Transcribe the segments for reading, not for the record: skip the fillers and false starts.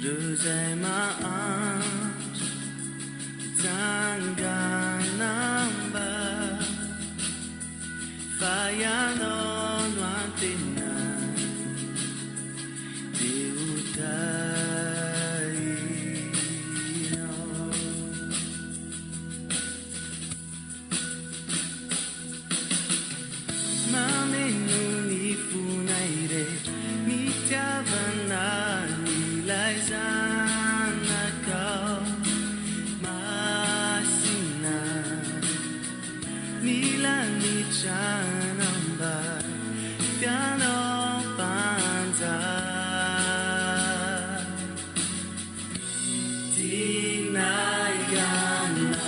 Ireo izay mahantra hitsangana mba Fa Ianao no antenainy Dia ho tahinao. Mameno ny fonay re nitiavana an'ilay Zanakao masina. Ny lanitra hanambara F'ianao Mpanjaka. Tianay Ianao.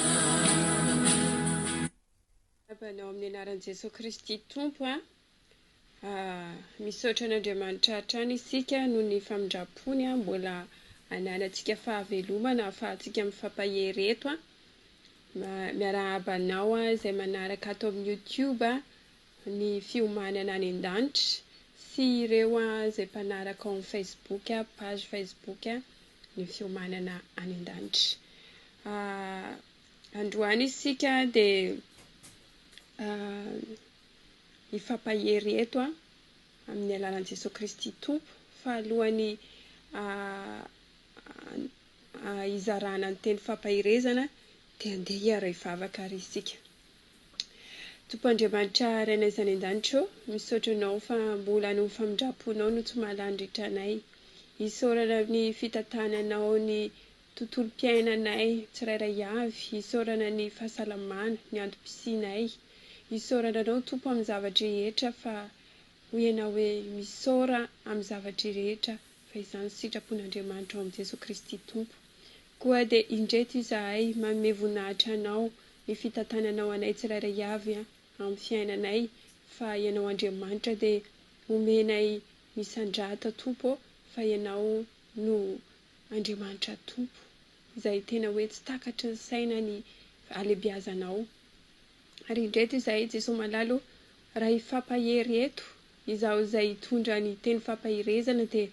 Miarahaba anao amin'ny anaran'i Jesoa Kristy Tompo a. Misaotra an'Andriamanitra hatrany isika noho ny famindram-pony mbola ananantsika fahavelomana ahafahantsika mifampahery eto a. Miarahaba anao izay manaraka ato amin'ny YouTube ny fiomanana any an-danitra sy ireo izay mpanaraka ao amin'ny Facebook, page Facebook ny fiomanana any an-danitra. Androany isika dia hifampahery eto amin'ny alalan'i Jesoa Kristy Tompo fa alohan'ny hizarana ny teny fampaherezana dia andeha hiara-hivavaka ary isika. Tompo Andriamanitra Rainay izay any an-danitra ô, misaotra Anao fa mbola noho ny famindram-ponao no tsy mahalany ritra anay. Isaorana ny fitantananao ny tontolom-piainanay tsirairay avy, isaorana ny fahasalamana, ny antom-pisianay. Isaorana Anao Tompo amin'ny zava-drehetra fa hoy Ianao hoe misaora amin'ny zava-drehetra fa izany no sitrapon'Andriamanitra ao amin'i Jesoa Kristy Tompo. Koa dia indreto izahay manome voninahitra Anao ny fitantananao anay tsirairay avy amin'ny fiainanay fa Ianao Andriamanitra dia omenay misandrata Tompo ô fa Ianao no Andriamanitra Tompo izay tena hoe tsy takatry ny saina ny halebiazanao. Ary indreto izahay Jesoa malala o, raha hifampahery eto, izaho izay hitondra ny teny fampaherezana dia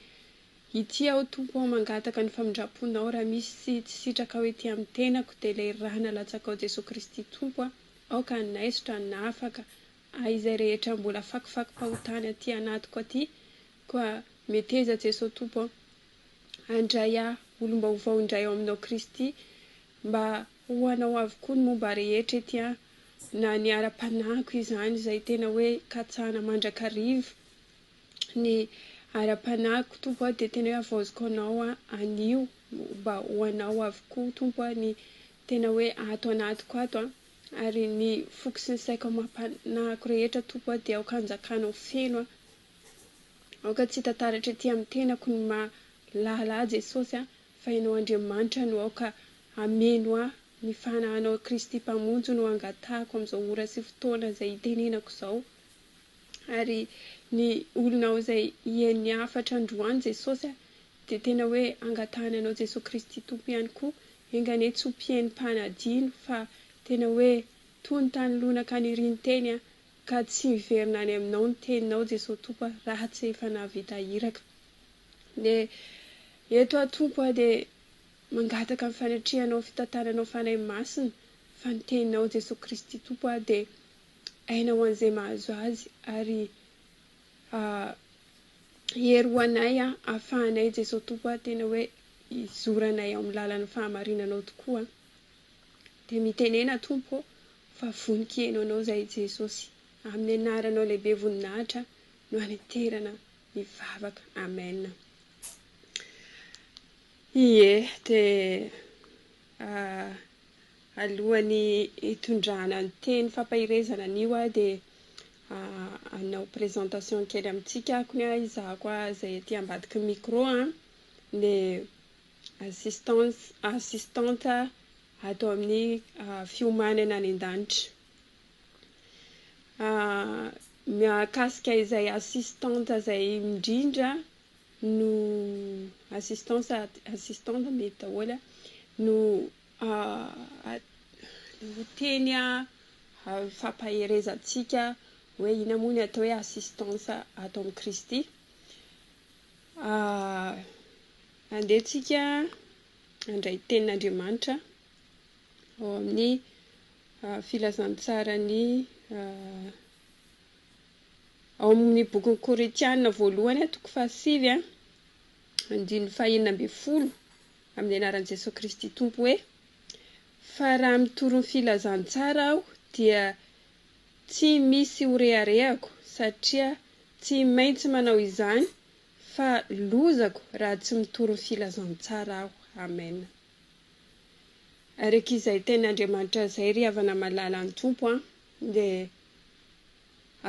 ity aho Tompo o mangataka ny famindramponao raha misy tsy sitrakao ety amin'ny tenako dia ilay rà nalatsakao Jesoa Kristy Tompo a, aoka hanaisotra hanafaka ahy izay rehetra mbola fakifakim-pahotana aty anatiko aty koa meteza Jesoa Tompo a. Handray ahy olom-baovao indray ao aminao Kristy mba ho anao avokoa ny momba rehetra ety an, na ny ara-panahiko izany izay tena hoe katsahana mandrakariva ny ara-panahiko Tompo a dia tena hoe havaoziko anao aho anio mba ho anao avokoa Tompo a ny tena hoe ato anatiko ato an ary ny foko sy ny saiko amam-panahiko rehetra Tompo a dia aoka hanjakanao feno an. Aoka tsy hita taratra ety amin'ny tenako ny maha lahy Jesosy a, fa Ianao Andriamanitra no aoka hameno ahy, ny fanahinao Kristy Mpamonjy no angatahako amin'izao ora sy fotoana izay itenenako izao, ary ny olonao izay hihaino ny hafatra androany Jesosy a, dia tena hoe angatahana Anao Jesosy Kristy Tompo ihany koa, enga anie tsy ho mpihaino mpanadino fa tena hoe toy ny tany lonaka niriny teny a, Ka tsy miverina any aminao ny teninao Jesoa Tompo a raha tsy efa nahavita iraka. Dia eto aho Tompo a dia mangataka ny fanatrehanao fitantananao Fanahy Masina fa ny teninao Jesoa Kristy Tompo a dia aina ho an'izay mahazo azy ary hery ho anay ahafahanay Jesoa Tompo a tena hoe hizoranay ao amin'ny lalan'ny fahamarinanao tokoa. Dia mitenena Tompo ô fa vonon-kiheno Anao izahay Jesosy. Amin'ny anaranao lehibe voninahitra no aneterana ny vavaka. Amen. Ie, dia alohan'ny hitondrana ny teny fampaherezana anio aho dia hanao présentation kely amintsika akony aho, izaho koa izay aty ambadiky ny micro an, ny assistance, assistante ato amin'ny fiomanana any an-danitra. Mahakasika izay assistante izay indrindra no assistance, assistante mety daholo no no teny fampaherezantsika hoe inona moa ny atao hoe assistance ato amin'i Kristy. Andeha tsika handray tenin'Andriamanitra ao amin'ny filazantsaran'ny ao amin'ny bokin'ny Korintiana voalohany toko fahasivy andininy fahenina ambin'ny folo amin'ny anaran'i Jesoa Kristy Tompo hoe, Fa raha mitory ny filazantsara aho dia tsy misy ho reharehako satria tsy maintsy manao izany fa lozako raha tsy mitory ny filazantsara aho. Amen. Araka izay tenin'Andriamanitra izay ry havana malala ny Tompo an, dia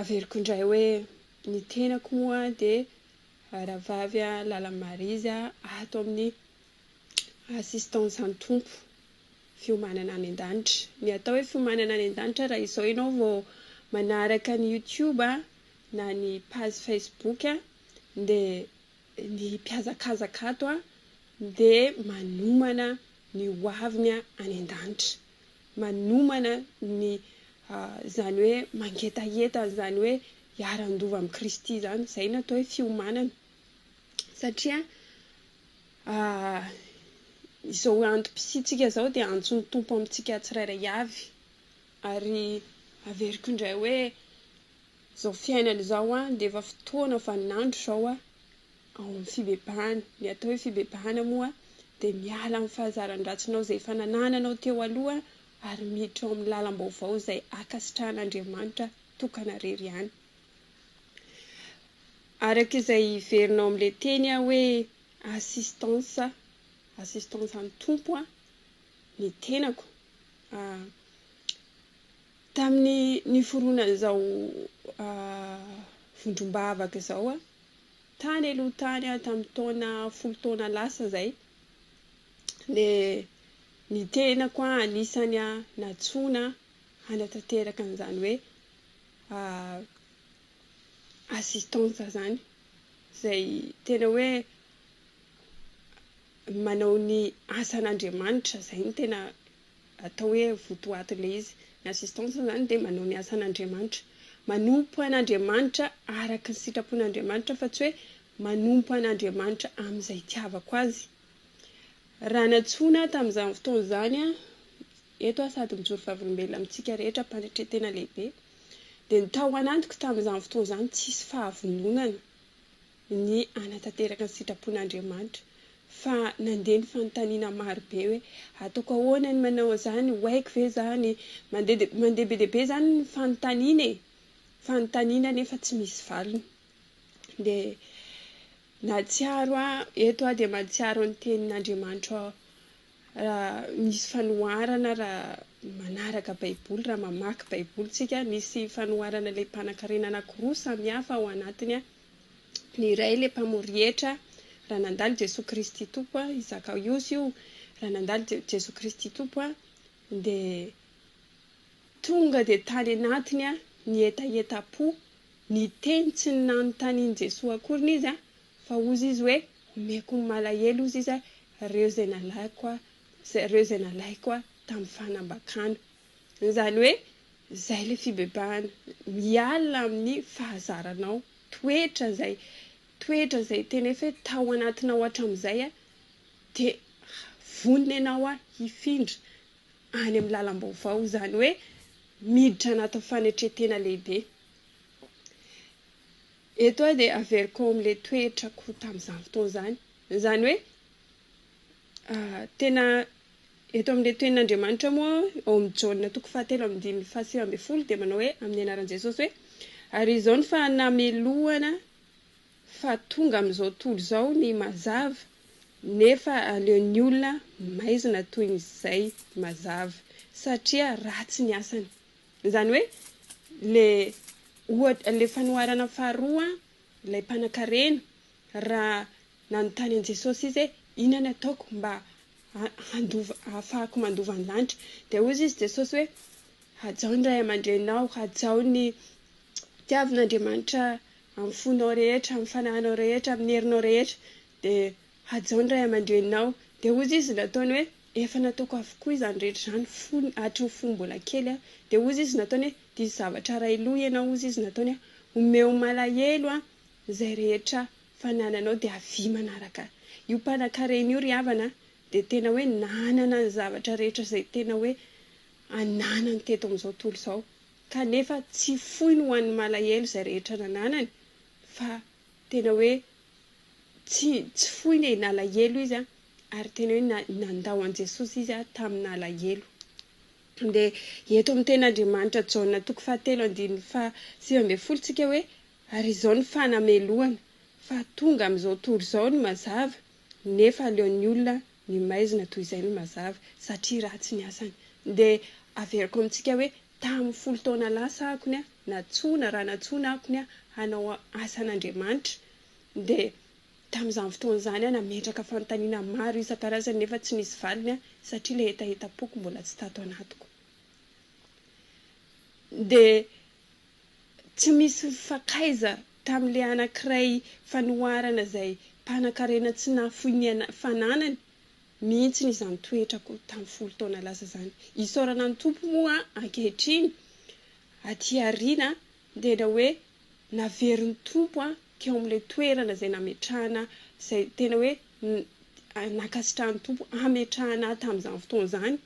averiko indray hoe ny tenako moa dia rahavavy Lala Maryse ato amin'ny assistance an'ny Tompo, fiomanana any an-danitra. Ny atao hoe fiomanana any an-danitra raha izao ianao vao manaraka ny youtube na ny page facebook dia ny mpihazakazaka ato dia manomana ny ho aviny any an-danitra. Manomana ny izany hoe mangetaheta an'izany hoe hiara-handova amin'i Kristy izany. Izay no atao hoe fiomanana. Satria izao antom-pisiantsika izao dia antson'ny Tompo amintsika tsirairay avy. Ary averiko indray hoe izao fiainana izao dia efa fotoana vaninandro izao ao amin'ny fibebahana. Ny atao hoe fibebahana moa dia miala amin'ny fahazaran-dratsinao izay efa nanananao teo aloha ary miditra ao amin'ny lalam-baovao izay ankasitrahan'Andriamanitra tokana irery ihany. Araka izay hiverina ao amin'ilay teny aho hoe assistance, assistance an'ny Tompo ny tenako. Tamin'ny niforonan'izao vondrom-bavaka izao, tany aloha tany tamin'ny taona folo taona lasa izay, dia ny tenako anisany nantsoina hanatanteraka an'izany hoe assistance izany, izay tena hoe manao ny asan'Andriamanitra, izay no tena atao hoe votoatin'ilay izy. Ny assistance izany dia manao ny asan'Andriamanitra, manompo an'Andriamanitra araka ny sitrapon'Andriamanitra fa tsy hoe manompo an'Andriamanitra amin'izay itiavako azy. Raha nantsoina aho tamin'izany fotoana izany, eto aho sady mijoro vavolombelona amintsika rehetra am-panetren-tena lehibe, dia ny tao anatiko tamin'izany fotoana izany tsisy fahavononana ny hanatanteraka ny sitrapon'Andriamanitra fa nandeha ny fanontaniana maro be hoe ataoko ahoana ny manao an'izany, ho haiko ve izany, mandeha dia mandeha be dia be izany ny fanontaniana e, fanontaniana nefa tsy misy valiny. Dia nahatsiaro aho, eto aho dia mahatsiaro ny tenin'Andriamanitra Raha misy fanoharana raha manaraka baiboly, raha mamaky baiboly tsika, misy fanoharana ilay mpanankarena anakiroa samy hafa ao anatiny, ny iray ilay mpamory hetra raha nandalo Jesoa Kristy Tompo, i Zakaiosy io, raha nandalo Jesoa Kristy Tompo dia tonga dia tany anatiny ny hetahetam-po, niteny tsy nanontanian'i Jesoa akoriny izy Fa hozy izy hoe, Omeko ny malahelo, hozy izy, ireo izay nalaiko ireo izay nalaiko tamin'ny fanambakana. Izany hoe, izay ilay fibebahana. Miala amin'ny fahazaranao, toetra izay, toetra izay tena efa hoe tao anatinao hatramin'izay, dia vonona ianao hifindra any amin'ny lalam-baovao. Izany hoe, miditra anatin'ny fanetren-tena lehibe. Eto aho dia averiko ao amin'ilay toetrako tamin'izany fotoana izany. Izany hoe tena eto amin'ilay tenin'Andriamanitra moa ao amin'ny Jaona toko fahatelo amby andininy fahasivy ambin'ny folo dia manao hoe amin'ny anaran'i Jesosy hoe ary izao ny fanamelohana fa tonga amin'izao tontolo izao ny mazava nefa aleon'ny olona maizina toy ny izay mazava satria ratsy ny asany. Izany hoe le ohatra le fanoharana faharoa ilay mpanankarena raha nanontany an'i Jesosy izy hoe inona ny ataoko mba handova ahafahako mandova ny lanitra dia hozy izy Jesosy hoe hajao ny ray aman-dreninao, hajao ny tiavin'Andriamanitra amin'ny fonao rehetra, amin'ny fanahinao rehetra, amin'ny herinao rehetra dia hajao ny ray aman-dreninao. Dia hozy izy nataony hoe Efa nataoko avokoa izany rehetra izany fony hatry ny fony mbola kely aho. Dia hozy izy nataony hoe, diso zavatra iray loha ianao, hozy izy nataony hoe, omeo malahelo aho izay rehetra fanananao dia avia manaraka ahy. Io mpanankarena io ry havana dia tena hoe nanana ny zavatra rehetra izay tena hoe ananany teto amin'izao tontolo izao, kanefa tsy foiny ho an'ny malahelo izay rehetra nananany fa tena hoe tsy tsy foiny e, nalahelo izy ary tena hoe nandao an'i Jesosy izy tamin'alahelo. Dia eto amin'ny tenin'Andriamanitra Jaona toko fahatelo andininy faha 19 tsika hoe ary izao ny fanamelohana fa tonga amin'izao tontolo izao ny mazava nefa aleon'ny olona ny maizina toy izay ny mazava satria ratsy ny asany. Dia averiko amintsika hoe tamin'ny folo taona lasa akony nantsoina raha nantsoina akony hanao asan'Andriamanitra dia tamin'izany fotoana izany aho nametraka fanontaniana maro isan-karazany nefa tsy nisy valiny satria ilay hetahetam-poko mbola tsy tato anatiko. Dia tsy misy mifankaiza tamin'ilay anankiray fanoharana izay mpanankarena tsy nahafoy ny fananany mihitsy izany toetrako tamin'ny folo taona lasa izany. Isaorana ny Tompo moa ankehitriny aty aoriana dia hoe naverin'ny Tompo teo amin'ilay toerana izay nametrahana izay tena hoe nankasitrahan'ny Tompo hametrahana ahy tamin'izany fotoana izany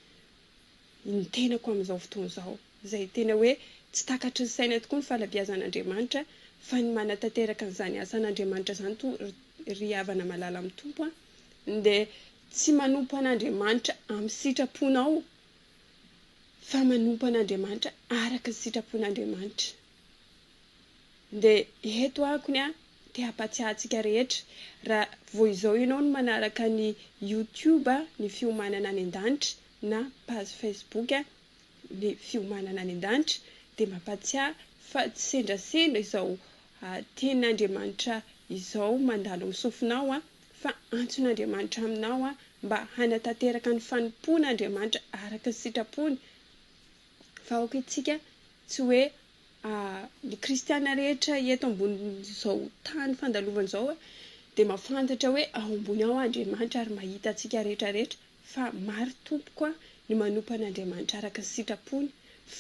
ny tenako amin'izao fotoana izao. Izay tena hoe tsy takatry ny saina tokoa ny fahalebiazan'Andriamanitra fa ny manatanteraka an'izany asan'Andriamanitra izany to ry havana malala amin'ny Tompo dia tsy manompo an'Andriamanitra amin'ny sitraponao fa manompo an'Andriamanitra araka ny sitrapon'Andriamanitra. Dia eto akony te hampatsiahy antsika rehetra, raha vao izao ianao no manaraka ny YouTube ny fiomanana any an-danitra na page Facebook ny fiomanana any an-danitra dia mampatsiahy fa tsy sendrasendra izao tenin'Andriamanitra izao mandalo amin'ny sofinao fa antson'Andriamanitra aminao mba hanatanteraka ny fanompoan'Andriamanitra araka ny sitrapony. Fa aoka isika tsy hoe ny kristiana rehetra eto ambonin'izao tany fandalovana izao dia mahafantatra hoe ao ambony ao Andriamanitra ary mahita antsika rehetra rehetra fa maro tompoko ny manompo an'Andriamanitra araka ny sitrapony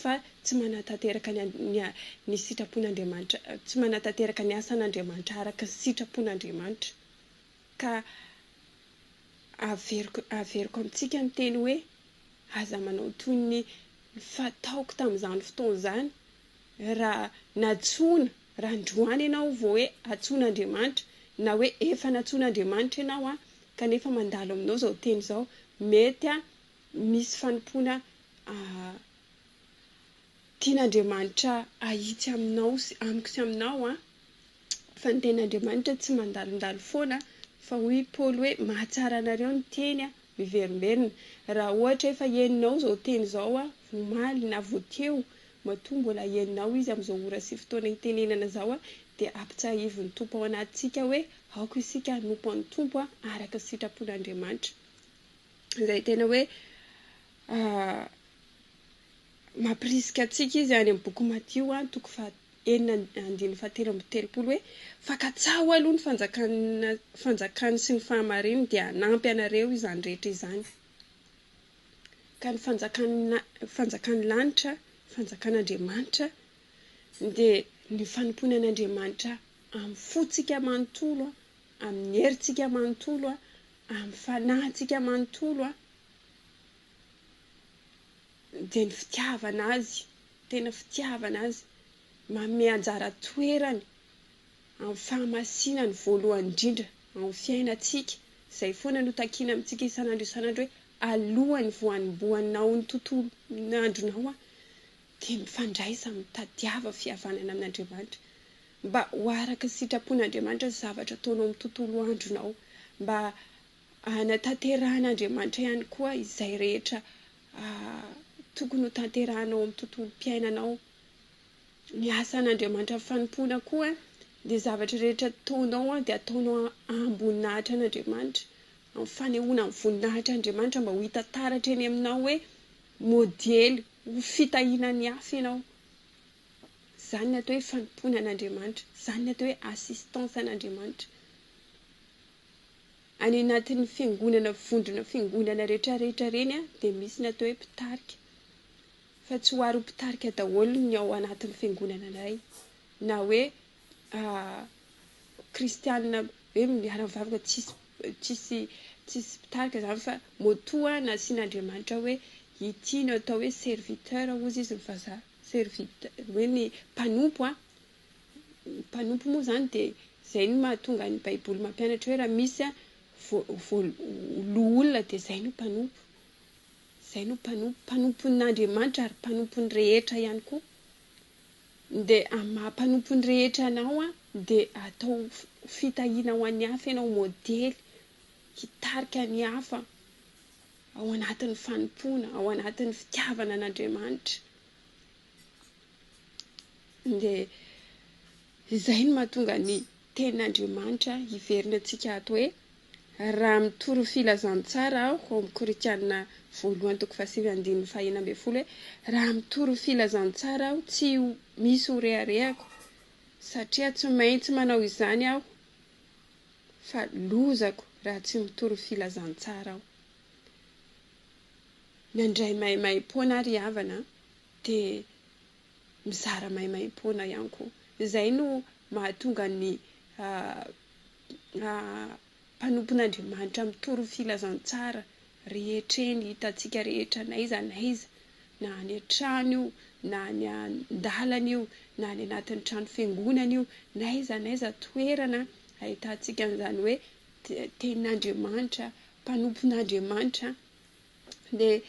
fa tsy manatanteraka ny sitrapon'Andriamanitra, tsy manatanteraka ny asan'Andriamanitra araka ny sitrapon'Andriamanitra. Ka averiko averiko amintsika ny teny hoe aza manao toy ny fataoko tamin'izany fotoana izany raha nantsoina, raha androany ianao vao hoe antsoin'Andriamanitra na hoe efa nantsoin'Andriamanitra ianao kanefa mandalo aminao izao teny izao, mety misy fanompoana tian'Andriamanitra hahitsy aminao sy amiko sy aminao fa ny tenin'Andriamanitra tsy mandalondalo foana fa hoy Paoly hoe mahatsara anareo ny teny miverimberina. Raha ohatra efa henonao izao teny izao omaly na vao teo, matoa mbola henonao izy amin'izao ora sy fotoana itenenana izao dia ampitsahivin'ny Tompo ao anatintsika hoe aoka isika hanompo an'ny Tompo araka ny sitrapon'Andriamanitra. Izay tena hoe mampirisika antsika izy any amin'ny boky Matio toko faha enina andininy fahatelo amby telopolo hoe fa katsaho aloha ny fanjakana fanjakany sy ny fahamarinany dia hanampy anareo izany rehetra izany. Ka ny fanjakana fanjakan'ny lanitra, fanjakan'Andriamanitra dia ny fanompoana an'Andriamanitra amin'ny fontsika manontolo, amin'ny herintsika manontolo, amin'ny fanahintsika manontolo dia ny fitiavana azy, tena fitiavana azy, manome anjara toerany amin'ny fahamasinany voalohany indrindra amin'ny fiainantsika. Izay foana no takiana amintsika isan'andro isan'andro hoe alohan'ny voanombohanao ny tontolon'andronao dia mifandraisa, mitadiava fihavanana amin'Andriamanitra mba ho araka ny sitrapon'Andriamanitra ny zavatra ataonao amin'ny tontolo andronao, mba hanatanterahan'Andriamanitra ihany koa izay rehetra tokony ho tanterahanao amin'ny tontolom-piainanao. Ny asan'Andriamanitra amin'ny fanompoana koa dia zavatra rehetra ataonao dia ataonao amboninahitra an'Andriamanitra, amin'ny fanehoana ny voninahitr'Andriamanitra mba ho hita taratra eny aminao hoe modely ho fitahiana ny hafa ianao. Izany ny atao hoe fanompoana an'Andriamanitra, izany ny atao hoe assistance an'Andriamanitra. Any anatin'ny fiangonana, vondrona fiangonana rehetra rehetra ireny dia misy ny atao hoe mpitarika. Fa tsy ho ary ho mpitarika daholo ny ao anatin'ny fiangonana iray. Na hoe kristiana hoe miara-mivavaka tsisy tsisy tsisy mpitarika izany fa moto nasian'Andriamanitra hoe ity no atao hoe serviteur hozy izy ny vazaha, serviteur hoe ny mpanompo an, mpanompo moa izany dia izay no mahatonga ny baiboly mampianatra hoe raha misy loholona dia izay no mpanompo, izay no mpanompo, mpanompon'Andriamanitra ary mpanompon'ny rehetra ihany koa. Dia amin'ny maha mpanompon'ny rehetra anao dia atao fitahiana ho an'ny hafa ianao, modely hitarika ny hafa ao anatin'ny fanompoana, ao anatin'ny fitiavana an'Andriamanitra. Dia izay no mahatonga ny tenin'Andriamanitra hiverina antsika ato hoe raha mitory ny filazantsara aho, ao amin'ny Korintiana voalohany toko fahasivy andininy fahenina ambin'ny folo hoe raha mitory ny filazantsara aho tsy misy ho reharehako satria tsy maintsy manao izany aho fa lozako raha tsy mitory ny filazantsara aho. Nandray maimaimpoana ary havana dia mizara maimaimpoana ihany koa. Izay no mahatonga ny mpanompon'Andriamanitra mitory ny filazantsara rehetra eny, hitantsika rehetra n'aiza n'aiza, na any an-trano io, na any an-dalana io, na any anatin'ny trano fiangonana io, n'aiza n'aiza toerana ahitantsika an'izany hoe tenin'Andriamanitra, mpanompon'Andriamanitra. Dia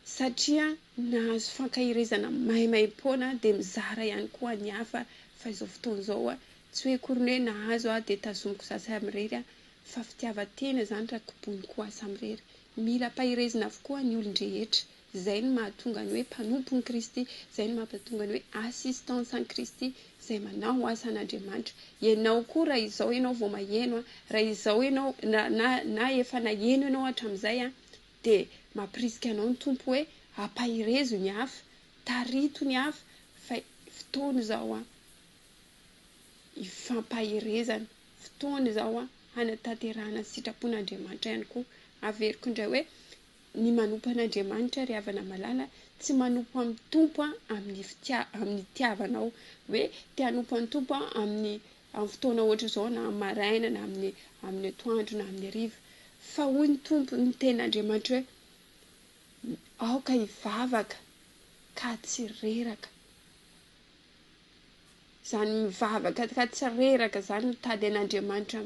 satria nahazo fankaherezana maimaimpoana dia mizara ihany koa ny hafa fa izao fotoana izao tsy hoe akory ny hoe nahazo aho dia tazomiko za samirery fa fitiavan-tena izany raha koboniko ho ahy samirery. Mila ampaherezina avokoa ny olon-drehetra. Izay no mahatonga ny hoe mpanompon'i Kristy, izay no mampatonga ny hoe assistance an'i Kristy, izay manao asan'Andriamanitra. Ianao koa raha izao ianao vao maheno, raha izao ianao na na na efa naheno ianao hatramin'izay dia mampirisika anao ny Tompo hoe ampaherezo ny hafa, tarito ny hafa fa fotoana izao hifampaherezana, fotoana izao hanatanterahana ny sitrapon'Andriamanitra ihany koa. Averiko indray hoe ny manompo an'Andriamanitra ry havana malala tsy manompo amin'ny Tompo amin'ny fitia amin'ny itiavanao hoe te hanompo an'ny Tompo aho amin'ny amin'ny fotoana ohatr'izao na amin'ny maraina na amin'ny amin'ny atoandro na amin'ny hariva fa hoy ny Tompo ny tenin'Andriamanitra hoe aoka hivavaka ka tsy reraka. Izany mivavaka ka tsy reraka izany, mitady an'Andriamanitra,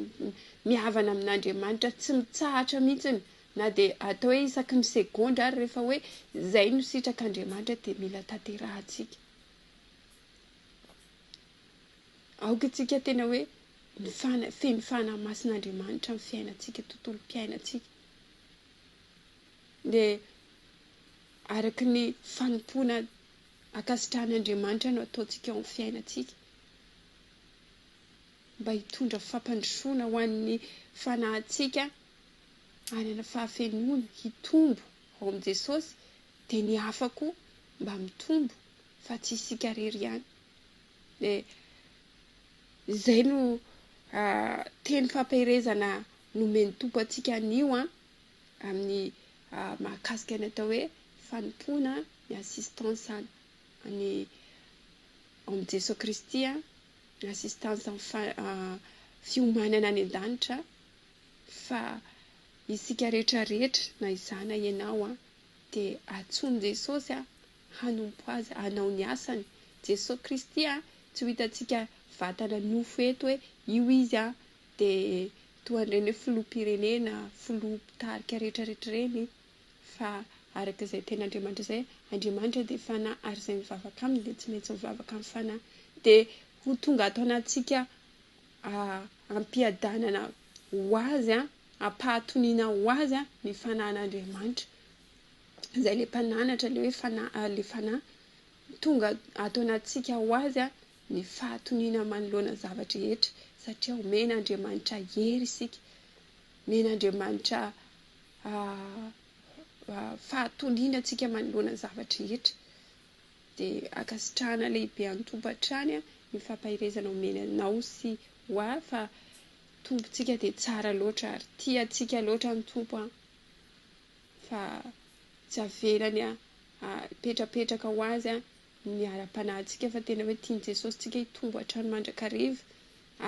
mihavana amin'Andriamanitra, tsy mitsahatra mihitsiny na dia atao hoe isaky ny segondra ary rehefa hoe izay no sitrak'Andriamanitra dia mila tanterahantsika. Aoka isika tena hoe ny fana- feno fanahy masin'Andriamanitra ny fiainantsika, tontolom-piainantsika. Dia araka ny fanompoana Ankasitrahan'Andriamanitra no ataontsika ao amin'ny fiainantsika mba hitondra fampandrosoana ho an'ny fanahintsika hanana fahafenoana, hitombo ao amin'i Jesosy, dia ny hafa koa mba mitombo fa tsy isika irery ihany. Dia izay no teny fampaherezana nomen'ny Tompo antsika anio amin'ny mahakasika ny atao hoe fanompoana ny assistance ny ao amin'i Jesoa Kristy, ny assistance amin'ny fiomanana any an-danitra fa isika rehetra rehetra na izaho na ianao dia antsoin'i Jesosy hanompo Azy, hanao ny asany. Jesoa Kristy tsy ho hitantsika vatana nofo eto hoe io Izy dia toa an'ireny hoe filoham-pirenena, filoha mpitarika rehetra rehetra ireny fa araka izay tenin'Andriamanitra izay, Andriamanitra dia fanahy ary izay mivavaka aminy dia tsy maintsy mivavaka amin'ny fanahy. Dia ho tonga ato anatintsika am-piadanana ho azy, am-pahatoniana ho azy ny fanahin'Andriamanitra. Izay ilay mpananatra, ilay hoe fanahy, ilay fanahy tonga ato anatintsika ho azy ny fahatoniana manoloana ny zava-drehetra satria omen'Andriamanitra hery isika, omen'Andriamanitra fahatoniana antsika manoloana ny zava-drehetra. Dia ankasitrahana lehibe an'ny Tompo hatrany ny fampaherezana omeny anao sy ho ahy fa Tompontsika dia tsara loatra ary tia antsika loatra ny Tompo an! Fa tsy avelany hipetrapetraka ho azy ny ara-panahintsika fa tena hoe tian'i Jesosy tsika hitombo hatrany mandrakariva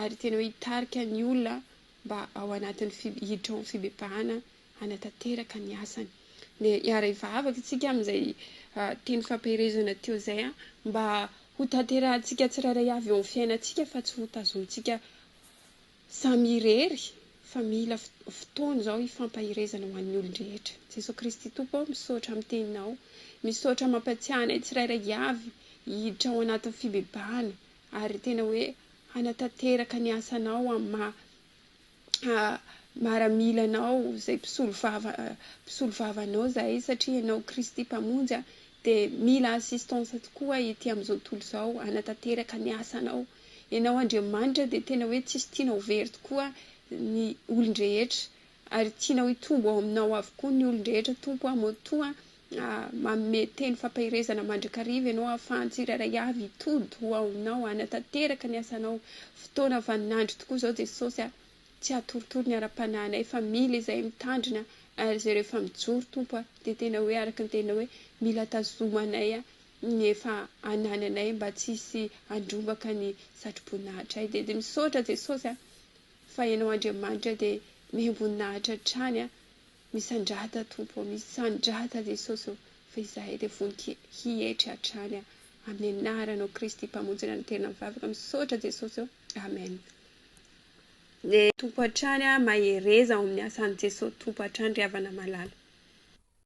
ary tena hoe hitarika ny olona. mba ao anatin'ny hiditra ao amin'ny fibebahana hanatanteraka ny asany. Dia hiara-hivavaka isika amin'izay teny fampaherezana teo izay mba ho tanterahantsika tsirairay avy eo amin'ny fiainantsika fa tsy ho tazomintsika samy irery fa mila fotoana izao hifampaherezana ho an'ny olon-drehetra. Jesoa Kristy Tompo ô, misaotra amin'ny teninao, misaotra mampatsiahy anay tsirairay avy hiditra ao anatin'ny fibebahana ary tena hoe hanatanteraka ny asanao amin'ny maha maramila anao izay mpisolovava mpisolovava anao izahay satria ianao Kristy Mpamonjy dia mila assistance tokoa ety amin'izao tontolo izao hanatanteraka ny asanao. Ianao Andriamanitra dia tena hoe tsisy tianao ho very tokoa ny olon-drehetra ary tianao hitombo ao aminao avokoa ny olon-drehetra Tompo a, matoa manome teny fampaherezana mandrakariva ianao ahafahan'ny tsirairay avy hitody ho ao aminao hanatanteraka ny asanao. Fotoana vaninandro tokoa izao Jesosy a, tsy hatoritory ny ara-panahinay fa mila izay mitandrina ary izay rehefa mijoro Tompo a, dia tena hoe araka ny teninao hoe mila tazomanay ny efa anananay mba tsy hisy handrombaka ny satroboninahitray. Dia misaotra Jesosy a, fa ianao Andriamanitra dia mihemboninahitra hatrany a. Misandrata Tompo ô, misandrata Jesosy ô, fa izahay dia vonon hietry hatrany amin'ny anaranao Kristy Mpamonjy ny tena mivavaka. Misaotra Jesosy ô. Amen. Tompo hatrany mahereza ao amin'ny asan'i Jesosy Tompo hatrany ry havana malala.